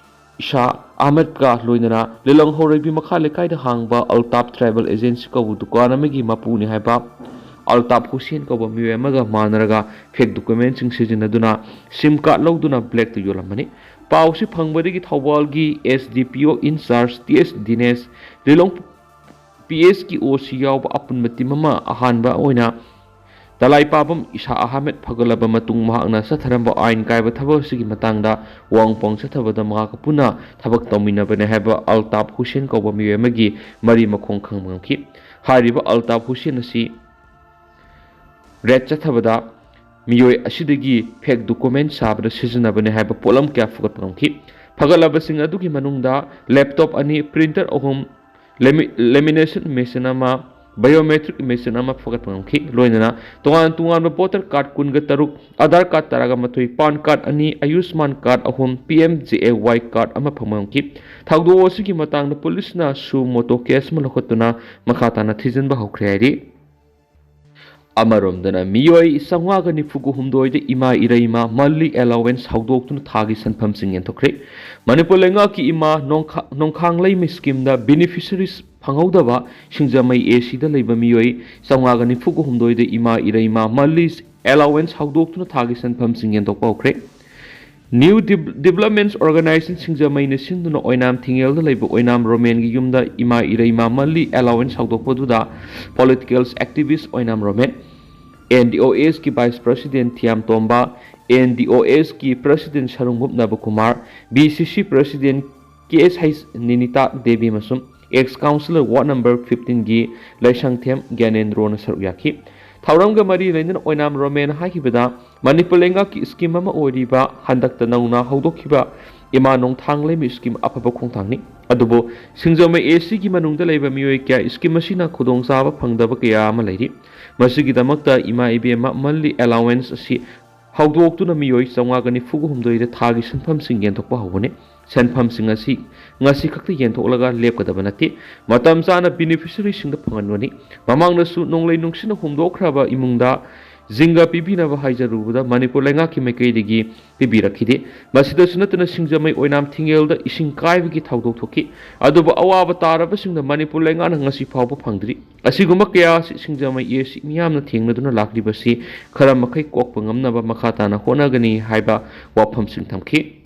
ꯏꯁꯥ ꯑꯍꯃꯗꯀ ꯂꯣꯏꯅꯅ ꯂꯤꯂꯣꯡ ꯍꯧꯔꯩꯕꯤ ꯃꯈꯥ ꯂꯩꯀꯥꯏꯗ ꯍꯥꯡꯕ ꯑꯜꯇꯥꯞ ꯇ꯭ꯔꯥꯏꯕꯦꯜ ꯑꯦꯖꯦꯟꯁꯤ ꯀꯧꯕ ꯗꯨꯀꯥꯟ ꯑꯃꯒꯤ ꯃꯄꯨꯅꯤ ꯍꯥꯏꯕ ꯑꯜꯇꯥꯞ ꯍꯨꯁꯦꯟ ꯀꯧꯕ ꯃꯤꯑꯣꯏ ꯑꯃꯒ ꯃꯥꯟꯅꯔꯒ ꯐꯦꯛ ꯗꯣꯀꯨꯃꯦꯟꯁꯤꯡ ꯁꯤꯖꯤꯟꯅꯗꯨꯅ ꯁꯤꯝ ꯀꯥꯔꯗ ꯂꯧꯗꯨꯅ ꯕ꯭ꯂꯦꯛꯇ ꯌꯣꯜꯂꯝꯕꯅꯤ꯫ ꯄꯥꯎꯁꯤ ꯐꯪꯕꯗꯒꯤ ꯊꯧꯕꯥꯜꯒꯤ ꯑꯦꯁ ꯗꯤ ꯄꯤ ꯑꯣ ꯏꯟꯆꯥꯔꯖ ꯇꯤ ꯑꯦꯁ ꯗꯤꯅꯦꯁ, ꯂꯤꯂꯣꯡ ꯄꯤ ꯑꯦꯁꯀꯤ ꯑꯣ ꯁꯤ ꯌꯥꯎꯕ ꯑꯄꯨꯟꯕ ꯇꯤꯝ ꯑꯃ ꯑꯍꯥꯟꯕ ꯑꯣꯏꯅ ꯗꯂꯥꯏꯄꯥꯕꯝ ꯏꯁꯥ ꯑꯍꯃꯦꯗ ꯐꯒꯠꯂꯕ ꯃꯇꯨꯡ ꯃꯍꯥꯛꯅ ꯆꯠꯊꯔꯝꯕ ꯑꯥꯏꯟ ꯀꯥꯏꯕ ꯊꯕꯛ ꯑꯁꯤꯒꯤ ꯃꯇꯥꯡꯗ ꯋꯥꯍꯪ ꯄꯥꯎꯍꯪ ꯆꯠꯊꯕꯗ ꯃꯍꯥꯛꯀ ꯄꯨꯟꯅ ꯊꯕꯛ ꯇꯧꯃꯤꯟꯅꯕꯅꯤ ꯍꯥꯏꯕ ꯑꯜꯇꯥꯞ ꯍꯨꯁꯦꯟ ꯀꯧꯕ ꯃꯤꯑꯣꯏ ꯑꯃꯒꯤ ꯃꯔꯤ ꯃꯈꯣꯡ ꯈꯪꯕ ꯉꯝꯈꯤ꯫ ꯍꯥꯏꯔꯤꯕ ꯑꯜꯇꯥꯞ ꯍꯨꯁꯦꯟ ꯑꯁꯤ ꯔꯦꯗ ꯆꯠꯊꯕꯗ ꯃꯤꯑꯣꯏ ꯑꯁꯤꯗꯒꯤ ꯐꯦꯛ ꯗꯣꯀꯨꯃꯦꯟ ꯁꯥꯕꯗ ꯁꯤꯖꯤꯟꯅꯕꯅꯤ ꯍꯥꯏꯕ ꯄꯣꯠꯂꯝ ꯀꯌꯥ ꯐꯒꯠꯄ ꯉꯝꯈꯤ꯫ ꯐꯒꯠꯂꯕꯁꯤꯡ ꯑꯗꯨꯒꯤ ꯃꯅꯨꯡꯗ ꯂꯦꯞꯇꯣꯞ ꯑꯅꯤ, ꯄ꯭ꯔꯤꯟꯇꯔ ꯑꯍꯨꯝ, ꯂꯦꯃꯤ-, ꯂꯦꯃꯤꯅꯦꯁꯟ ꯃꯦꯁꯤꯟ ꯑꯃ, ꯕꯥꯏꯑꯣꯃꯦꯇ꯭ꯔꯤꯛ ꯃꯦꯁꯤꯟ ꯑꯃ ꯐꯒꯠꯄ ꯉꯝꯈꯤ꯫ ꯂꯣꯏꯅꯅ ꯇꯣꯉꯥꯟ ꯇꯣꯉꯥꯟꯕ ꯚꯣꯇꯔ ꯀꯥꯔꯗ ꯀꯨꯟꯒ ꯇꯔꯨꯛ, ꯑꯥꯙꯥꯔ ꯀꯥꯔꯗ ꯇꯔꯥꯒ ꯃꯥꯊꯣꯏ, ꯄꯥꯟ ꯀꯥꯔꯗ ꯑꯅꯤ, ꯑꯌꯨꯁꯃꯥꯟ ꯀꯥꯔꯗ ꯑꯍꯨꯝ, ꯄꯤ ꯑꯦꯝ ꯖꯦ ꯑꯦ ꯋꯥꯏ ꯀꯥꯔꯗ ꯑꯃ ꯐꯪꯕ ꯉꯝꯈꯤ꯫ ꯊꯧꯗꯣꯛ ꯑꯁꯤꯒꯤ ꯃꯇꯥꯡꯗ ꯄꯨꯂꯤꯁꯅ ꯁꯨ ꯃꯣꯇꯣ ꯀꯦꯁ ꯑꯃ ꯂꯧꯈꯠꯇꯨꯅ ꯃꯈꯥ ꯇꯥꯅ ꯊꯤꯖꯤꯟꯕ ꯍꯧꯈ꯭ꯔꯦ ꯍꯥꯏꯔꯤ꯫ ꯑꯃꯔꯣꯝꯗꯅ ꯃꯤꯑꯣꯏ ꯆꯥꯝꯃꯉꯥꯒ ꯅꯤꯐꯨꯒ ꯍꯨꯝꯗꯣꯏꯗ ꯏꯃꯥ ꯏꯔꯩꯃ ꯃꯟꯂꯤ ꯑꯦꯂꯥꯎꯋꯦꯟꯁ ꯍꯧꯗꯣꯛꯇꯨꯅ ꯊꯥꯒꯤ ꯁꯦꯟꯐꯝꯁꯤꯡ ꯌꯦꯟꯊꯣꯛꯈ꯭ꯔꯦ꯫ ꯃꯅꯤꯄꯨꯔ ꯂꯩꯉꯥꯛꯀꯤ ꯏꯃꯥ ꯅꯣꯡꯈꯥ-, ꯅꯣꯡꯈꯥꯡꯂꯩꯃ ꯁ꯭ꯀꯤꯝꯗ ꯕꯦꯅꯤꯐꯤꯁꯔꯤꯁ ꯐꯪꯍꯧꯗꯕ ꯁꯤꯡꯖꯃꯩ ꯑꯦ ꯁꯤꯗ ꯂꯩꯕ ꯃꯤꯑꯣꯏ ꯆꯥꯝꯃꯉꯥꯒ ꯅꯤꯐꯨꯒ ꯍꯨꯝꯗꯣꯏꯗ ꯏꯃꯥ ꯏꯔꯩꯃ ꯃꯟꯂꯤ ꯑꯦꯂꯥꯎꯋꯦꯟꯁ ꯍꯧꯗꯣꯛꯇꯨꯅ ꯊꯥꯒꯤ ꯁꯦꯟꯐꯝꯁꯤꯡ ꯌꯦꯟꯊꯣꯛꯄ ꯍꯧꯈ꯭ꯔꯦ꯫ New Dev- Developments Organization ꯁꯤꯡꯖꯃꯩꯅ ꯁꯤꯟꯗꯨꯅ ꯑꯣꯏꯅꯥꯝ ꯊꯤꯡꯉꯦꯜꯗ ꯂꯩꯕ ꯑꯣꯏꯅꯥꯝ ꯔꯣꯃꯦꯟꯒꯤ ꯌꯨꯝꯗ ꯏꯃꯥ ꯏꯔꯩꯃ monthly allowance ꯍꯧꯗꯣꯛꯄꯗꯨꯗ political activist Oinam Romen, NDOS ꯀꯤ vice president Thiyam Tomba, NDOS ꯀꯤ president Sarungbup Nabakumar, BCC president KSH Ninita Devi ꯑꯃꯁꯨꯡ ex councillor ward number fifteen ꯒꯤ ꯂꯩꯁꯪꯊꯦꯝ ꯒ꯭ꯌꯥꯅꯦꯟꯗ꯭ꯔꯣꯅ ꯁꯔꯨꯛ ꯌꯥꯈꯤ꯫ ꯊꯧꯔꯝꯒ ꯃꯔꯤ ꯂꯩꯅꯅ ꯑꯣꯏꯅꯥꯝ ꯔꯣꯃꯦꯟ ꯍꯥꯏꯈꯤꯕꯗ, ꯃꯅꯤꯄꯨꯔ ꯂꯩꯉꯥꯛꯀꯤ scheme ꯑꯃ ꯑꯣꯏꯔꯤꯕ ꯍꯟꯗꯛꯇ ꯅꯧꯅ ꯍꯧꯗꯣꯛꯈꯤꯕ ꯏꯃꯥ ꯅꯣꯡꯊꯥꯡꯂꯩꯃ scheme ꯑꯐꯕ ꯈꯣꯡꯊꯥꯡꯅꯤ꯫ ꯑꯗꯨꯕꯨ ꯁꯤꯡꯖꯃꯩ AC ꯒꯤ ꯃꯅꯨꯡꯗ ꯂꯩꯕ ꯃꯤꯑꯣꯏ ꯀꯌꯥ scheme ꯑꯁꯤꯅ ꯈꯨꯗꯣꯡꯆꯥꯕ ꯐꯪꯗꯕ ꯀꯌꯥ ꯑꯃ ꯂꯩꯔꯤ꯫ ꯃꯁꯤꯒꯤꯗꯃꯛꯇ ꯏꯃꯥ ꯏꯕꯦꯝꯃ monthly allowance ꯑꯁꯤ ꯍꯧꯗꯣꯛꯇꯨꯅ ꯃꯤꯑꯣꯏ ꯆꯥꯝꯃꯉꯥꯒ ꯅꯤꯐꯨꯒ ꯍꯨꯝꯗꯣꯏꯗ ꯊꯥꯒꯤ ꯁꯦꯟꯐꯝꯁꯤꯡ ꯌꯦꯟꯊꯣꯛꯄ ꯍꯧꯕꯅꯤ꯫ ꯁꯦꯟꯐꯝꯁꯤꯡ ꯑꯁꯤ ꯉꯁꯤ ꯈꯛꯇ ꯌꯦꯟꯊꯣꯛꯂꯒ ꯂꯦꯞꯀꯗꯕ ꯅꯠꯇꯦ꯫ ꯃꯇꯝ ꯆꯥꯅ beneficiaryꯁꯤꯡꯗ ꯐꯪꯍꯟꯕꯅꯤ꯫ ꯃꯃꯥꯡꯗꯁꯨ ꯅꯣꯡꯂꯩ ꯅꯨꯡꯁꯤꯠꯅ ꯍꯨꯝꯗꯣꯛꯈ꯭ꯔꯕ ꯏꯃꯨꯡꯗ ꯖꯤꯡꯒ ꯄꯤꯕꯤꯅꯕ ꯍꯥꯏꯖꯔꯨꯕꯗ ꯃꯅꯤꯄꯨꯔ ꯂꯩꯉꯥꯛꯀꯤ ꯃꯥꯏꯀꯩꯗꯒꯤ ꯄꯤꯕꯤꯔꯛꯈꯤꯗꯦ꯫ ꯃꯁꯤꯗꯁꯨ ꯅꯠꯇꯅ ꯁꯤꯡꯖꯃꯩ ꯑꯣꯏꯅꯥꯝ ꯊꯤꯡꯉꯦꯜꯗ ꯏꯁꯤꯡ ꯀꯥꯏꯕꯒꯤ ꯊꯧꯗꯣꯛ ꯊꯣꯛꯈꯤ꯫ ꯑꯗꯨꯕꯨ ꯑꯋꯥꯕ ꯇꯥꯔꯕꯁꯤꯡꯗ ꯃꯅꯤꯄꯨꯔ ꯂꯩꯉꯥꯛꯅ ꯉꯁꯤ ꯐꯥꯎꯕ ꯐꯪꯗ꯭ꯔꯤ꯫ ꯑꯁꯤꯒꯨꯝꯕ ꯀꯌꯥ ꯑꯁꯤ ꯁꯤꯡꯖꯃꯩ AC ꯃꯤꯌꯥꯝꯅ ꯊꯦꯡꯅꯗꯨꯅ ꯂꯥꯛꯂꯤꯕꯁꯤ ꯈꯔ ꯃꯈꯩ ꯀꯣꯛꯄ ꯉꯝꯅꯕ ꯃꯈꯥ ꯇꯥꯅ ꯍꯣꯠꯅꯒꯅꯤ ꯍꯥꯏꯕ ꯋꯥꯐꯝꯁꯤꯡ ꯊꯝꯈꯤ꯫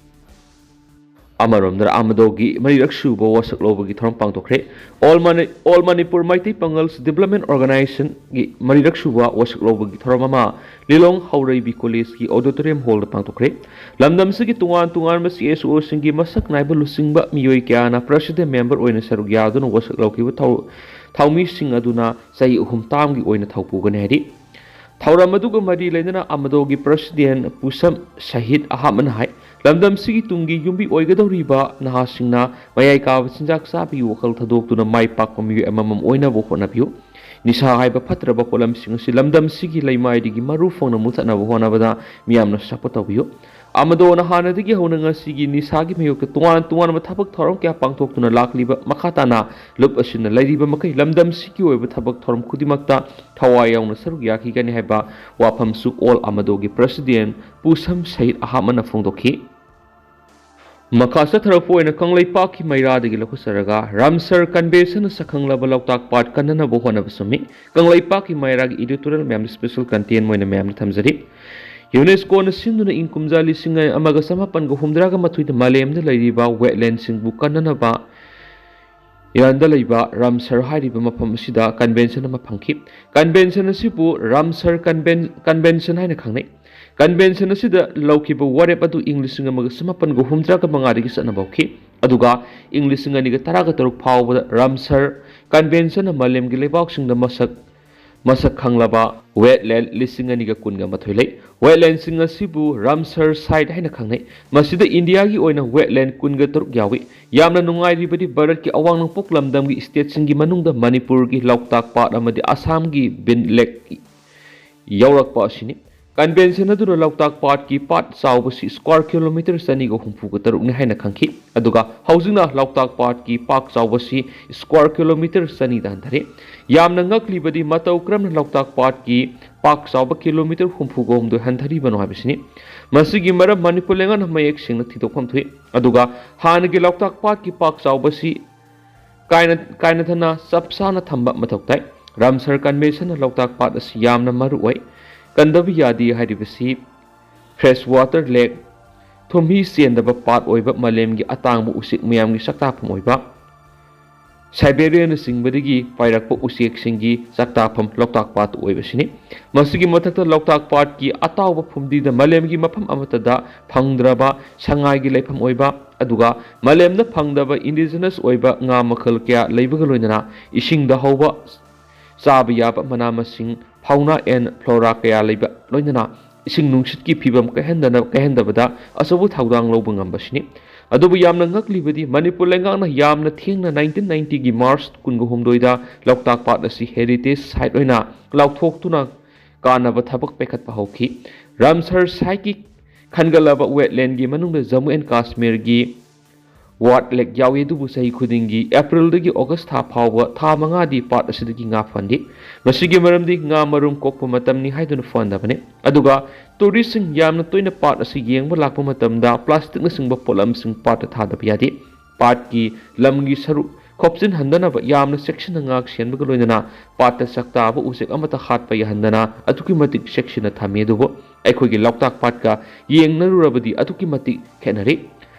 ꯑꯃꯔꯣꯝꯗ, ꯑꯥꯃꯗꯣꯒꯤ ꯃꯔꯤꯔꯛ ꯁꯨꯕ ꯋꯥꯁꯛ ꯂꯧꯕꯒꯤ ꯊꯧꯔꯝ ꯄꯥꯡꯊꯣꯛꯈ꯭ꯔꯦ꯫ All Mani-, All Manipur Meitei Pangals Development Organizationꯒꯤ ꯃꯔꯤꯔꯛ ꯁꯨꯕ ꯋꯥꯁꯛ ꯂꯧꯕꯒꯤ ꯊꯧꯔꯝ ꯑꯃ ꯂꯤꯂꯣꯡ ꯍꯧꯔꯩꯕꯤ collegeꯀꯤ auditorium hallꯗ ꯄꯥꯡꯊꯣꯛꯈ꯭ꯔꯦ꯫ ꯂꯝꯗꯝꯁꯤꯒꯤ ꯇꯣꯉꯥꯟ ꯇꯣꯉꯥꯟꯕ CSOꯁꯤꯡꯒꯤ ꯃꯁꯛ ꯅꯥꯏꯕ ꯂꯨꯆꯤꯡꯕ ꯃꯤꯑꯣꯏ ꯀꯌꯥꯅ president member ꯑꯣꯏꯅ ꯁꯔꯨꯛ ꯌꯥꯗꯨꯅ ꯋꯥꯁꯛ ꯂꯧꯈꯤꯕ ꯊꯧ-, ꯊꯧꯃꯤꯁꯤꯡ ꯑꯗꯨꯅ ꯆꯍꯤ ꯑꯍꯨꯝ ꯇꯥꯝꯒꯤ ꯑꯣꯏꯅ ꯊꯧ ꯄꯨꯒꯅꯤ ꯍꯥꯏꯔꯤ꯫ ꯊꯧꯔꯝ ꯑꯗꯨꯒ ꯃꯔꯤ ꯂꯩꯅꯅ ꯑꯥꯃꯗꯣꯒꯤ president ꯄꯨꯁꯝ ꯁꯍꯤꯗ ꯑꯍꯃꯗꯅ ꯍꯥꯏ, ꯂꯝꯗꯝꯁꯤꯒꯤ ꯇꯨꯡꯒꯤ ꯌꯨꯝꯕꯤ ꯑꯣꯏꯒꯗꯧꯔꯤꯕ ꯅꯍꯥꯁꯤꯡꯅ ꯃꯌꯥꯏ ꯀꯥꯕ ꯆꯤꯟꯖꯥꯛ ꯆꯥꯕꯒꯤ ꯋꯥꯈꯜ ꯊꯥꯗꯣꯛꯇꯨꯅ ꯃꯥꯏ ꯄꯥꯛꯄ ꯃꯤꯑꯣꯏ ꯑꯃꯃꯝ ꯑꯣꯏꯅꯕ ꯍꯣꯠꯅꯕꯤꯌꯨ꯫ ꯅꯤꯁꯥ ꯍꯥꯏꯕ ꯐꯠꯇ꯭ꯔꯕ ꯄꯣꯠꯂꯝꯁꯤꯡ ꯑꯁꯤ ꯂꯝꯗꯝꯁꯤꯒꯤ ꯂꯩꯃꯥꯏꯗꯒꯤ ꯃꯔꯨ ꯐꯪꯅ ꯃꯨꯊꯠꯅꯕ ꯍꯣꯠꯅꯕꯗ ꯃꯤꯌꯥꯝꯅ support ꯇꯧꯕꯤꯌꯨ꯫ ꯑꯥꯃꯗꯣꯅ ꯍꯥꯟꯅꯗꯒꯤ ꯍꯧꯅ ꯉꯁꯤꯒꯤ ꯅꯤꯁꯥꯒꯤ ꯃꯥꯌꯣꯛꯇ ꯇꯣꯉꯥꯟ ꯇꯣꯉꯥꯟꯕ ꯊꯕꯛ ꯊꯧꯔꯝ ꯀꯌꯥ ꯄꯥꯡꯊꯣꯛꯇꯨꯅ ꯂꯥꯛꯂꯤꯕ ꯃꯈꯥ ꯇꯥꯅ ꯂꯨꯞ ꯑꯁꯤꯅ ꯂꯩꯔꯤꯕ ꯃꯈꯩ ꯂꯝꯗꯝꯁꯤꯒꯤ ꯑꯣꯏꯕ ꯊꯕꯛ ꯊꯧꯔꯝ ꯈꯨꯗꯤꯡꯃꯛꯇ ꯊꯋꯥꯏ ꯌꯥꯎꯅ ꯁꯔꯨꯛ ꯌꯥꯈꯤꯒꯅꯤ ꯍꯥꯏꯕ ꯋꯥꯐꯝꯁꯨ All ꯑꯥꯃꯗꯣꯒꯤ president ꯄꯨꯁꯝ ꯁꯍꯤꯗ ꯑꯍꯃꯗꯅ ꯐꯣꯡꯗꯣꯛꯈꯤ꯫ ꯃꯈꯥ ꯆꯠꯊꯔꯛꯄ ꯑꯣꯏꯅ ꯀꯪꯂꯩꯄꯥꯛꯀꯤ ꯃꯩꯔꯥꯗꯒꯤ ꯂꯧꯈꯠꯆꯔꯒ ꯔꯥꯝꯁꯔ ꯀꯟꯚꯦꯟꯁꯟꯅ ꯁꯛꯈꯪꯂꯕ ꯂꯣꯛꯇꯥꯛ ꯄꯥꯠ ꯀꯟꯅꯅꯕ ꯍꯣꯠꯅꯕ ꯆꯨꯝꯃꯤ꯫ ꯀꯪꯂꯩꯄꯥꯛꯀꯤ ꯃꯩꯔꯥꯒꯤ editorial ꯃꯌꯥꯝꯗ special content ꯑꯣꯏꯅ ꯃꯌꯥꯝꯗ ꯊꯝꯖꯔꯤ꯫ ꯌꯨꯅꯦꯁꯀꯣꯅ ꯁꯤꯟꯗꯨꯅ ꯏꯪ ꯀꯨꯝꯖꯥ ꯂꯤꯁꯤꯡ ꯑꯃꯒ ꯆꯃꯥꯄꯟꯒ ꯍꯨꯝꯗ꯭ꯔꯥꯒ ꯃꯥꯊꯣꯏꯗ ꯃꯥꯂꯦꯝꯗ ꯂꯩꯔꯤꯕ wetlandꯁꯤꯡꯕꯨ ꯀꯟꯅꯅꯕ ꯏꯔꯥꯟꯗ ꯂꯩꯕ ꯔꯥꯝꯁꯔ ꯍꯥꯏꯔꯤꯕ ꯃꯐꯝ ꯑꯁꯤꯗ convention ꯑꯃ ꯐꯪꯈꯤ꯫ Convention ꯑꯁꯤꯕꯨ ꯔꯥꯝꯁꯔ conven-, convention ꯍꯥꯏꯅ ꯈꯪꯅꯩ꯫ Convention ꯑꯁꯤꯗ ꯂꯧꯈꯤꯕ ꯋꯥꯔꯦꯞ ꯑꯗꯨ ꯏꯪ ꯂꯤꯁꯤꯡ ꯑꯃꯒ ꯆꯃꯥꯄꯟꯒ ꯍꯨꯝꯗ꯭ꯔꯥꯒ ꯃꯉꯥꯗꯒꯤ ꯆꯠꯅꯕ ꯍꯧꯈꯤ꯫ ꯑꯗꯨꯒ ꯏꯪ ꯂꯤꯁꯤꯡ ꯑꯅꯤꯒ ꯇꯔꯥꯒ ꯇꯔꯨꯛ ꯐꯥꯎꯕꯗ ꯔꯥꯝꯁꯔ conventionꯅ ꯃꯥꯂꯦꯝꯒꯤ ꯂꯩꯕꯥꯛꯁꯤꯡꯗ ꯃꯁꯛ, ꯃꯁꯛ ꯈꯪꯂꯕ wetland ꯂꯤꯁꯤꯡ ꯑꯅꯤꯒ ꯀꯨꯟꯒ ꯃꯥꯊꯣꯏ ꯂꯩ꯫ Wetlandꯁꯤꯡ ꯑꯁꯤꯕꯨ ꯔꯥꯝꯁꯔ site ꯍꯥꯏꯅ ꯈꯪꯅꯩ꯫ ꯃꯁꯤꯗ ꯏꯟꯗꯤꯌꯥꯒꯤ ꯑꯣꯏꯅ wetland ꯀꯨꯟꯒ ꯇꯔꯨꯛ ꯌꯥꯎꯏ꯫ ꯌꯥꯝꯅ ꯅꯨꯡꯉꯥꯏꯔꯤꯕꯗꯤ ꯚꯥꯔꯠꯀꯤ ꯑꯋꯥꯡ ꯅꯣꯡꯄꯣꯛ ꯂꯝꯗꯝꯒꯤ stateꯁꯤꯡꯒꯤ ꯃꯅꯨꯡꯗ ꯃꯅꯤꯄꯨꯔꯒꯤ ꯂꯣꯛꯇꯥꯛ ꯄꯥꯠ ꯑꯃꯗꯤ ꯑꯁꯥꯝꯒꯤ ꯕꯤꯟ lake ꯌꯧꯔꯛꯄ ꯑꯁꯤꯅꯤ꯫ Convention ꯑꯗꯨꯅ ꯂꯣꯛꯇꯥꯛ ꯄꯥꯠꯀꯤ ꯄꯥꯛ ꯆꯥꯎꯕꯁꯤ square kilometre ꯆꯅꯤꯒ ꯍꯨꯝꯐꯨꯒ ꯇꯔꯨꯛꯅꯤ ꯍꯥꯏꯅ ꯈꯪꯈꯤ꯫ ꯑꯗꯨꯒ ꯍꯧꯖꯤꯛꯅ ꯂꯣꯛꯇꯥꯛ ꯄꯥꯠꯀꯤ ꯄꯥꯛ ꯆꯥꯎꯕꯁꯤ square kilometre ꯆꯅꯤꯗ ꯍꯟꯊꯔꯦ꯫ ꯌꯥꯝꯅ ꯉꯛꯂꯤꯕꯗꯤ ꯃꯇꯧ ꯀꯔꯝꯅ ꯂꯣꯛꯇꯥꯛ ꯄꯥꯠꯀꯤ ꯄꯥꯛ ꯆꯥꯎꯕ kilometre ꯍꯨꯝꯐꯨꯒ ꯍꯨꯝꯗꯣꯏ ꯍꯟꯊꯔꯤꯕꯅꯣ ꯍꯥꯏꯕꯁꯤꯅꯤ꯫ ꯃꯁꯤꯒꯤ ꯃꯔꯝ ꯃꯅꯤꯄꯨꯔ ꯂꯩꯉꯥꯛꯅ ꯃꯌꯦꯛ ꯁꯦꯡꯅ ꯊꯤꯗꯣꯛꯐꯝ ꯊꯣꯛꯏ꯫ ꯑꯗꯨꯒ ꯍꯥꯟꯅꯒꯤ ꯂꯣꯛꯇꯥꯛ ꯄꯥꯠꯀꯤ ꯄꯥꯛ ꯆꯥꯎꯕꯁꯤ ꯀꯥꯏꯅ-, ꯀꯥꯏꯅꯊꯅ ꯆꯞ ꯆꯥꯅ ꯊꯝꯕ ꯃꯊꯧ ꯇꯥꯏ꯫ ꯔꯥꯝꯁꯔ conventionꯅ ꯂꯣꯛꯇꯥꯛ ꯄꯥꯠ ꯑꯁꯤ ꯌꯥꯝꯅ ꯃꯔꯨ ꯑꯣꯏ꯫ ꯀꯟꯗꯕ ꯌꯥꯗꯦ ꯍꯥꯏꯔꯤꯕꯁꯤ fresh water lake, ꯊꯨꯝꯍꯤ ꯆꯦꯟꯗꯕ ꯄꯥꯠ ꯑꯣꯏꯕ, ꯃꯥꯂꯦꯝꯒꯤ ꯑꯇꯥꯡꯕ ꯎꯆꯦꯛ ꯃꯌꯥꯝꯒꯤ ꯆꯥꯛꯇꯥꯐꯝ ꯑꯣꯏꯕ, ꯁꯥꯏꯕꯦꯔꯤꯌꯥꯅꯆꯤꯡꯕꯗꯒꯤ ꯄꯥꯏꯔꯛꯄ ꯎꯆꯦꯛꯁꯤꯡꯒꯤ ꯆꯥꯛꯇꯥꯐꯝ ꯂꯣꯛꯇꯥꯛ ꯄꯥꯠ ꯑꯣꯏꯕꯁꯤꯅꯤ꯫ ꯃꯁꯤꯒꯤ ꯃꯊꯛꯇ ꯂꯣꯛꯇꯥꯛ ꯄꯥꯠꯀꯤ ꯑꯇꯥꯎꯕ ꯐꯨꯝꯗꯤꯗ ꯃꯥꯂꯦꯝꯒꯤ ꯃꯐꯝ ꯑꯃꯠꯇꯗ ꯐꯪꯗ꯭ꯔꯕ ꯁꯉꯥꯏꯒꯤ ꯂꯩꯐꯝ ꯑꯣꯏꯕ, ꯑꯗꯨꯒ ꯃꯥꯂꯦꯝꯗ ꯐꯪꯗꯕ indigenous ꯑꯣꯏꯕ ꯉꯥ ꯃꯈꯜ ꯀꯌꯥ ꯂꯩꯕꯒ ꯂꯣꯏꯅꯅ ꯏꯁꯤꯡꯗ ꯍꯧꯕ ꯆꯥꯕ ꯌꯥꯕ ꯃꯅꯥ ꯃꯁꯤꯡ, fauna and flora ꯀꯌꯥ ꯂꯩꯕ ꯂꯣꯏꯅꯅ ꯏꯁꯤꯡ ꯅꯨꯡꯁꯤꯠꯀꯤ ꯐꯤꯕꯝ ꯀꯥꯏꯍꯟꯗꯅ-, ꯀꯥꯏꯍꯟꯗꯕꯗ ꯑꯆꯧꯕ ꯊꯧꯗꯥꯡ ꯂꯧꯕ ꯉꯝꯕꯁꯤꯅꯤ꯫ ꯑꯗꯨꯕꯨ ꯌꯥꯝꯅ ꯉꯛꯂꯤꯕꯗꯤ ꯃꯅꯤꯄꯨꯔ ꯂꯩꯉꯥꯛꯅ ꯌꯥꯝꯅ ꯊꯦꯡꯅ nineteen ninetyꯒꯤ March ꯀꯨꯟꯒ ꯍꯨꯝꯗꯣꯏꯗ ꯂꯣꯛꯇꯥꯛ ꯄꯥꯠ ꯑꯁꯤ heritage site ꯑꯣꯏꯅ ꯂꯥꯎꯊꯣꯛꯇꯨꯅ ꯀꯥꯟꯅꯕ ꯊꯕꯛ ꯄꯥꯏꯈꯠꯄ ꯍꯧꯈꯤ꯫ ꯔꯥꯝꯁꯔ siteꯀꯤ ꯈꯟꯒꯠꯂꯕ wetlandꯒꯤ ꯃꯅꯨꯡꯗ ꯖꯝꯃꯨ and ꯀꯥꯁꯃꯤꯔꯒꯤ ꯋꯥꯠ ꯂꯦꯛ ꯌꯥꯎꯏ, ꯑꯗꯨꯕꯨ ꯆꯍꯤ ꯈꯨꯗꯤꯡꯒꯤ Aprilꯗꯒꯤ August ꯊꯥ ꯐꯥꯎꯕ ꯊꯥ ꯃꯉꯥꯗꯤ ꯄꯥꯠ ꯑꯁꯤꯗꯒꯤ ꯉꯥ ꯐꯪꯗꯦ꯫ ꯃꯁꯤꯒꯤ ꯃꯔꯝꯗꯤ ꯉꯥ ꯃꯔꯨꯝ ꯀꯣꯛꯄ ꯃꯇꯝꯅꯤ ꯍꯥꯏꯗꯨꯅ ꯐꯪꯗꯕꯅꯤ꯫ ꯑꯗꯨꯒ touristꯁꯤꯡ ꯌꯥꯝꯅ ꯇꯣꯏꯅ ꯄꯥꯠ ꯑꯁꯤ ꯌꯦꯡꯕ ꯂꯥꯛꯄ ꯃꯇꯝꯗ plasticꯅꯆꯤꯡꯕ ꯄꯣꯠꯂꯝꯁꯤꯡ ꯄꯥꯠꯇ ꯊꯥꯗꯕ ꯌꯥꯗꯦ꯫ ꯄꯥꯠꯀꯤ ꯂꯝꯒꯤ ꯁꯔꯨꯛ ꯈꯣꯞꯆꯤꯟꯍꯟꯗꯅꯕ ꯌꯥꯝꯅ ꯆꯦꯛꯁꯤꯟꯅ ꯉꯥꯛ ꯁꯦꯟꯕꯒ ꯂꯣꯏꯅꯅ ꯄꯥꯠꯇ ꯁꯛ ꯇꯥꯕ ꯎꯆꯦꯛ ꯑꯃꯠꯇ ꯍꯥꯠꯄ ꯌꯥꯍꯟꯗꯅ ꯑꯗꯨꯛꯀꯤ ꯃꯇꯤꯛ ꯆꯦꯛꯁꯤꯟꯅ ꯊꯝꯃꯤ꯫ ꯑꯗꯨꯕꯨ ꯑꯩꯈꯣꯏꯒꯤ ꯂꯣꯛꯇꯥꯛ ꯄꯥꯠꯀ ꯌꯦꯡꯅꯔꯨꯔꯕꯗꯤ ꯑꯗꯨꯛꯀꯤ ꯃꯇꯤꯛ ꯈꯦꯠꯅꯔꯤ꯫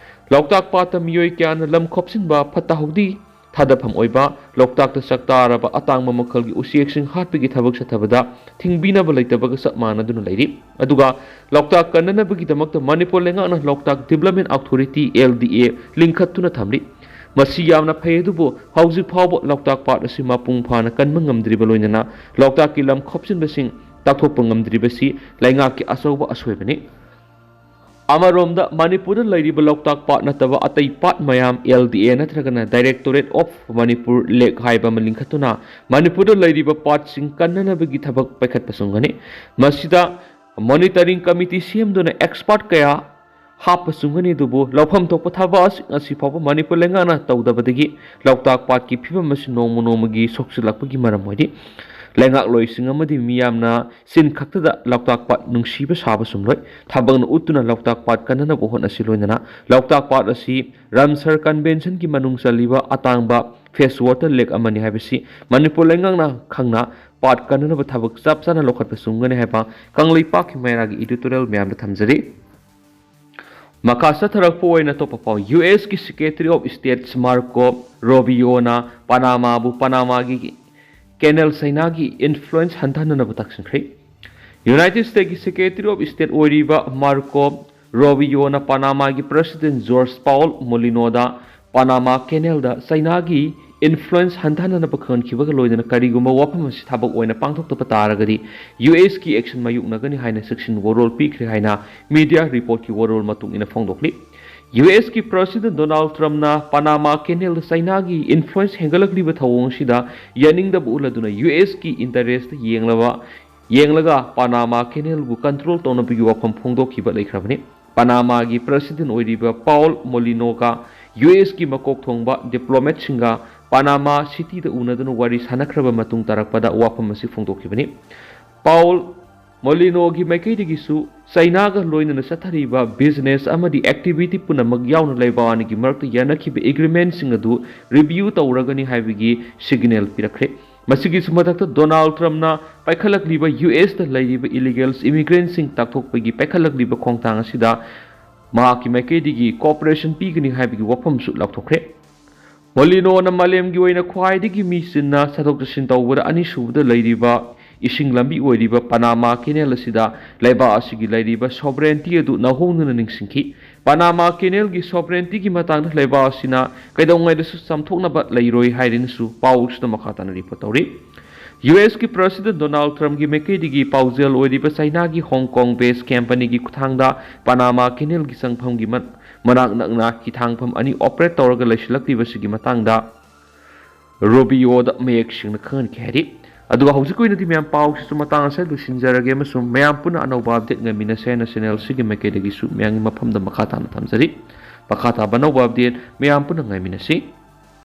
ꯂꯣꯛꯇꯥꯛ ꯄꯥꯠꯇ ꯃꯤꯑꯣꯏ ꯀꯌꯥꯅ ꯂꯝ ꯈꯣꯞꯆꯤꯟꯕ, ꯐꯠꯇ ꯍꯥꯎꯗꯤ ꯊꯥꯗꯐꯝ ꯑꯣꯏꯕ, ꯂꯣꯛꯇꯥꯛꯇ ꯆꯥꯛ ꯇꯥꯔꯕ ꯑꯇꯥꯡꯕ ꯃꯈꯜꯒꯤ ꯎꯆꯦꯛꯁꯤꯡ ꯍꯥꯠꯄꯒꯤ ꯊꯕꯛ ꯆꯠꯊꯕꯗ ꯊꯤꯡꯕꯤꯅꯕ ꯂꯩꯇꯕꯒ ꯆꯞ ꯃꯥꯟꯅꯗꯨꯅ ꯂꯩꯔꯤ꯫ ꯑꯗꯨꯒ ꯂꯣꯛꯇꯥꯛ ꯀꯟꯅꯅꯕꯒꯤꯗꯃꯛꯇ ꯃꯅꯤꯄꯨꯔ ꯂꯩꯉꯥꯛꯅ ꯂꯣꯛꯇꯥꯛ Development Authority, L D A, ꯂꯤꯡꯈꯠꯇꯨꯅ ꯊꯝꯂꯤ꯫ ꯃꯁꯤ ꯌꯥꯝꯅ ꯐꯩ, ꯑꯗꯨꯕꯨ ꯍꯧꯖꯤꯛ ꯐꯥꯎꯕ ꯂꯣꯛꯇꯥꯛ ꯄꯥꯠ ꯑꯁꯤ ꯃꯄꯨꯡ ꯐꯥꯅ ꯀꯟꯕ ꯉꯝꯗ꯭ꯔꯤꯕ ꯂꯣꯏꯅꯅ ꯂꯣꯛꯇꯥꯛꯀꯤ ꯂꯝ ꯈꯣꯞꯆꯤꯟꯕꯁꯤꯡ ꯇꯥꯛꯊꯣꯛꯄ ꯉꯝꯗ꯭ꯔꯤꯕꯁꯤ ꯂꯩꯉꯥꯛꯀꯤ ꯑꯆꯧꯕ ꯑꯁꯣꯏꯕꯅꯤ꯫ ꯑꯃꯔꯣꯝꯗ ꯃꯅꯤꯄꯨꯔꯗ ꯂꯩꯔꯤꯕ ꯂꯣꯛꯇꯥꯛ ꯄꯥꯠ ꯅꯠꯇꯕ ꯑꯇꯩ ꯄꯥꯠ ꯃꯌꯥꯝ L D A ꯅꯠꯇ꯭ꯔꯒꯅ Directorate of Manipur Lake ꯍꯥꯏꯕ ꯑꯃ ꯂꯤꯡꯈꯠꯇꯨꯅ ꯃꯅꯤꯄꯨꯔꯗ ꯂꯩꯔꯤꯕ ꯄꯥꯠꯁꯤꯡ ꯀꯟꯅꯅꯕꯒꯤ ꯊꯕꯛ ꯄꯥꯏꯈꯠꯄ ꯆꯨꯝꯒꯅꯤ꯫ ꯃꯁꯤꯗ Monitoring Committee ꯁꯦꯝꯗꯨꯅ expert ꯀꯌꯥ ꯍꯥꯞꯄ ꯆꯨꯝꯒꯅꯤ, ꯑꯗꯨꯕꯨ ꯂꯧꯐꯝ ꯊꯣꯛꯄ ꯊꯕꯛ ꯑꯁꯤ ꯉꯁꯤ ꯐꯥꯎꯕ ꯃꯅꯤꯄꯨꯔ ꯂꯩꯉꯥꯛꯅ ꯇꯧꯗꯕꯗꯒꯤ ꯂꯣꯛꯇꯥꯛ ꯄꯥꯠꯀꯤ ꯐꯤꯕꯝ ꯑꯁꯤ ꯅꯣꯡꯃ ꯅꯣꯡꯃꯒꯤ ꯁꯣꯛꯆꯤꯜꯂꯛꯄꯒꯤ ꯃꯔꯝ ꯑꯣꯏꯔꯤ꯫ ꯂꯩꯉꯥꯛꯂꯣꯏꯁꯤꯡ ꯑꯃꯗꯤ ꯃꯤꯌꯥꯝꯅ ꯆꯤꯟ ꯈꯛꯇꯗ ꯂꯣꯛꯇꯥꯛ ꯄꯥꯠ ꯅꯨꯡꯁꯤꯕ ꯁꯥꯕ ꯆꯨꯝꯂꯣꯏ꯫ ꯊꯕꯛꯅ ꯎꯠꯇꯨꯅ ꯂꯣꯛꯇꯥꯛ ꯄꯥꯠ ꯀꯟꯅꯅꯕ ꯍꯣꯠꯅꯁꯤ, ꯂꯣꯏꯅꯅ ꯂꯣꯛꯇꯥꯛ ꯄꯥꯠ ꯑꯁꯤ Ramsar Convention ꯒꯤ ꯃꯅꯨꯡ ꯆꯜꯂꯤꯕ ꯑꯇꯥꯡꯕ fresh water lake ꯑꯃꯅꯤ ꯍꯥꯏꯕꯁꯤ ꯃꯅꯤꯄꯨꯔ ꯂꯩꯉꯥꯛꯅ ꯈꯪꯅ ꯄꯥꯠ ꯀꯟꯅꯅꯕ ꯊꯕꯛ ꯆꯞ ꯆꯥꯅ ꯂꯧꯈꯠꯄ ꯆꯨꯝꯒꯅꯤ ꯍꯥꯏꯕ ꯀꯪꯂꯩꯄꯥꯛꯀꯤ ꯃꯩꯔꯥꯒꯤ editorial ꯃꯌꯥꯝꯗ ꯊꯝꯖꯔꯤ꯫ ꯃꯈꯥ ꯆꯠꯊꯔꯛꯄ ꯑꯣꯏꯅ ꯑꯇꯣꯞꯄ ꯄꯥꯎ, U S ꯀꯤ Secretary of State Marco Rubio ꯅ ꯄꯅꯥꯃꯥꯕꯨ ꯄꯅꯥꯃꯥꯒꯤ ꯀꯦꯅꯦꯜ ꯆꯩꯅꯥꯒꯤ influence ꯍꯟꯊꯍꯟꯅꯕ ꯇꯛꯁꯤꯟꯈ꯭ꯔꯦ꯫ United States ꯀꯤ Secretary of State ꯑꯣꯏꯔꯤꯕ Marco Rubio ꯅ ꯄꯅꯥꯃꯥꯒꯤ President Jorge Paul Mulino ꯗ ꯄꯅꯥꯃꯥ ꯀꯦꯅꯦꯜꯗ ꯆꯩꯅꯥꯒꯤ influence ꯍꯟꯊꯍꯟꯅꯕ ꯈꯪꯍꯟꯈꯤꯕꯒ ꯂꯣꯏꯅꯅ ꯀꯔꯤꯒꯨꯝꯕ ꯋꯥꯐꯝ ꯑꯁꯤ ꯊꯕꯛ ꯑꯣꯏꯅ ꯄꯥꯡꯊꯣꯛꯇꯕ ꯇꯥꯔꯒꯗꯤ U S ꯀꯤ action ꯃꯥꯌꯣꯛꯅꯒꯅꯤ ꯍꯥꯏꯅ ꯆꯦꯛꯁꯤꯟ ꯋꯥꯔꯣꯜ ꯄꯤꯈ꯭ꯔꯦ ꯍꯥꯏꯅ media report ꯀꯤ ꯋꯥꯔꯣꯜ ꯃꯇꯨꯡ ꯏꯟꯅ ꯐꯣꯡꯗꯣꯛꯂꯤ꯫ U S ꯀꯤ President Donald Trump ꯅ ꯄꯅꯥꯃꯥ ꯀꯦꯅꯦꯜꯗ ꯆꯩꯅꯥꯒꯤ influence ꯍꯦꯟꯒꯠꯂꯛꯂꯤꯕ ꯊꯧꯑꯣꯡ ꯑꯁꯤꯗ ꯌꯥꯅꯤꯡꯗꯕ ꯎꯠꯂꯗꯨꯅ U S ꯀꯤ interest ꯌꯦꯡꯂꯕ, ꯌꯦꯡꯂꯒ ꯄꯅꯥꯃꯥ ꯀꯦꯅꯦꯜꯕꯨ control ꯇꯧꯅꯕꯒꯤ ꯋꯥꯐꯝ ꯐꯣꯡꯗꯣꯛꯈꯤꯕ ꯂꯩꯈ꯭ꯔꯕꯅꯤ꯫ ꯄꯅꯥꯃꯥꯒꯤ President ꯑꯣꯏꯔꯤꯕ ꯄꯥꯎꯜ ꯃꯣꯂꯤꯅꯣꯒ U S ꯀꯤ ꯃꯀꯣꯛ ꯊꯣꯡꯕ diplomat ꯁꯤꯡꯒ ꯄꯅꯥꯃꯥ ꯁꯤꯇꯤꯗ ꯎꯅꯗꯨꯅ ꯋꯥꯔꯤ ꯁꯥꯟꯅꯈ꯭ꯔꯕ ꯃꯇꯨꯡ ꯇꯥꯔꯛꯄꯗ ꯋꯥꯐꯝ ꯑꯁꯤ ꯐꯣꯡꯗꯣꯛꯈꯤꯕꯅꯤ꯫ ꯄꯥꯎꯜ ꯃꯣꯂꯤꯅꯣꯒꯤ ꯃꯥꯏꯀꯩꯗꯒꯤꯁꯨ ꯆꯩꯅꯥꯒ ꯂꯣꯏꯅꯅ ꯆꯠꯊꯔꯤꯕ business ꯑꯃꯗꯤ activity ꯄꯨꯝꯅꯃꯛ ꯌꯥꯎꯅ ꯂꯩꯕꯥꯛ ꯑꯅꯤꯒꯤ ꯃꯔꯛꯇ ꯌꯥꯅꯈꯤꯕ agreementꯁꯤꯡ ꯑꯗꯨ review ꯇꯧꯔꯒꯅꯤ ꯍꯥꯏꯕꯒꯤ signal ꯄꯤꯔꯛꯈ꯭ꯔꯦ꯫ ꯃꯁꯤꯒꯤꯁꯨ ꯃꯊꯛꯇ ꯗꯣꯅꯥꯜꯗ ꯇ꯭ꯔꯝꯞꯅ ꯄꯥꯏꯈꯠꯂꯛꯂꯤꯕ ꯌꯨ ꯑꯦꯁꯇ ꯂꯩꯔꯤꯕ illegalꯁꯤꯡ ꯇꯥꯛꯊꯣꯛꯄꯒꯤ ꯄꯥꯏꯈꯠꯂꯛꯂꯤꯕ ꯈꯣꯡꯊꯥꯡ ꯑꯁꯤꯗ ꯃꯍꯥꯛꯀꯤ ꯃꯥꯏꯀꯩꯗꯒꯤ cooperation ꯄꯤꯒꯅꯤ ꯍꯥꯏꯕꯒꯤ ꯋꯥꯐꯝꯁꯨ ꯂꯥꯎꯊꯣꯛꯈ꯭ꯔꯦ꯫ ꯃꯣꯂꯤꯅꯣꯅ ꯃꯥꯂꯦꯝꯒꯤ ꯑꯣꯏꯅ ꯈ꯭ꯋꯥꯏꯗꯒꯤ ꯃꯤ ꯆꯤꯟꯅ ꯆꯠꯊꯣꯛ ꯆꯠꯁꯤꯟ ꯇꯧꯕꯗ ꯑꯅꯤꯁꯨꯕꯗ ꯂꯩꯔꯤꯕ ꯏꯁꯤꯡ ꯂꯝꯕꯤ ꯑꯣꯏꯔꯤꯕ ꯄꯅꯥꯃꯥ ꯀꯦꯅꯦꯜ ꯑꯁꯤꯗ ꯂꯩꯕꯥꯛ ꯑꯁꯤꯒꯤ ꯂꯩꯔꯤꯕ sovereignty ꯑꯗꯨ ꯅꯧꯍꯧꯅꯅ ꯅꯤꯡꯁꯤꯡꯈꯤ꯫ ꯄꯅꯥꯃꯥ ꯀꯦꯅꯦꯜꯒꯤ sovereigntyꯒꯤ ꯃꯇꯥꯡꯗ ꯂꯩꯕꯥꯛ ꯑꯁꯤꯅ ꯀꯩꯗꯧꯉꯩꯗꯁꯨ ꯆꯥꯝꯊꯣꯛꯅꯕ ꯂꯩꯔꯣꯏ ꯍꯥꯏꯔꯤꯅꯁꯨ ꯄꯥꯎꯁꯤꯗ ꯃꯈꯥ ꯇꯥꯅ report ꯇꯧꯔꯤ꯫ ꯌꯨ ꯑꯦꯁꯀꯤ President ꯗꯣꯅꯥꯜꯗ ꯇ꯭ꯔꯝꯞꯀꯤ ꯃꯥꯏꯀꯩꯗꯒꯤ ꯄꯥꯎꯖꯦꯜ ꯑꯣꯏꯔꯤꯕ ꯆꯩꯅꯥꯒꯤ Hong Kong based companyꯒꯤ ꯈꯨꯠꯊꯥꯡꯗ ꯄꯅꯥꯃꯥ ꯀꯦꯅꯦꯜꯒꯤ ꯆꯪꯐꯝꯒꯤ ꯃ-, ꯃꯅꯥꯛ ꯅꯛꯅ ꯍꯤꯊꯥꯡꯐꯝ ꯑꯅꯤ operate ꯇꯧꯔꯒ ꯂꯩꯁꯤꯜꯂꯛꯂꯤꯕꯁꯤꯒꯤ ꯃꯇꯥꯡꯗ ꯔꯨꯕꯤꯌꯣꯗ ꯃꯌꯦꯛ ꯁꯦꯡꯅ ꯈꯪꯍꯟꯈꯤ ꯍꯥꯏꯔꯤ꯫ ꯑꯗꯨꯒ ꯍꯧꯖꯤꯛꯀꯤ ꯑꯣꯏꯅꯗꯤ ꯃꯌꯥꯝ ꯄꯥꯎꯁꯤꯁꯨ ꯃꯇꯥꯡ ꯑꯁꯤꯗ ꯂꯣꯏꯁꯤꯟꯖꯔꯒꯦ ꯑꯃꯁꯨꯡ ꯃꯌꯥꯝ ꯄꯨꯟꯅ ꯑꯅꯧꯕ update ꯉꯥꯏꯃꯤꯟꯅꯁꯦ ꯍꯥꯏꯅ channel ꯑꯁꯤꯒꯤ ꯃꯥꯏꯀꯩꯗꯒꯤꯁꯨ ꯃꯌꯥꯝꯒꯤ ꯃꯐꯝꯗ ꯃꯈꯥ ꯇꯥꯅ ꯊꯝꯖꯔꯤ꯫ ꯃꯈꯥ ꯇꯥꯕ ꯑꯅꯧꯕ update ꯃꯌꯥꯝ ꯄꯨꯟꯅ ꯉꯥꯏꯃꯤꯟꯅꯁꯤ꯫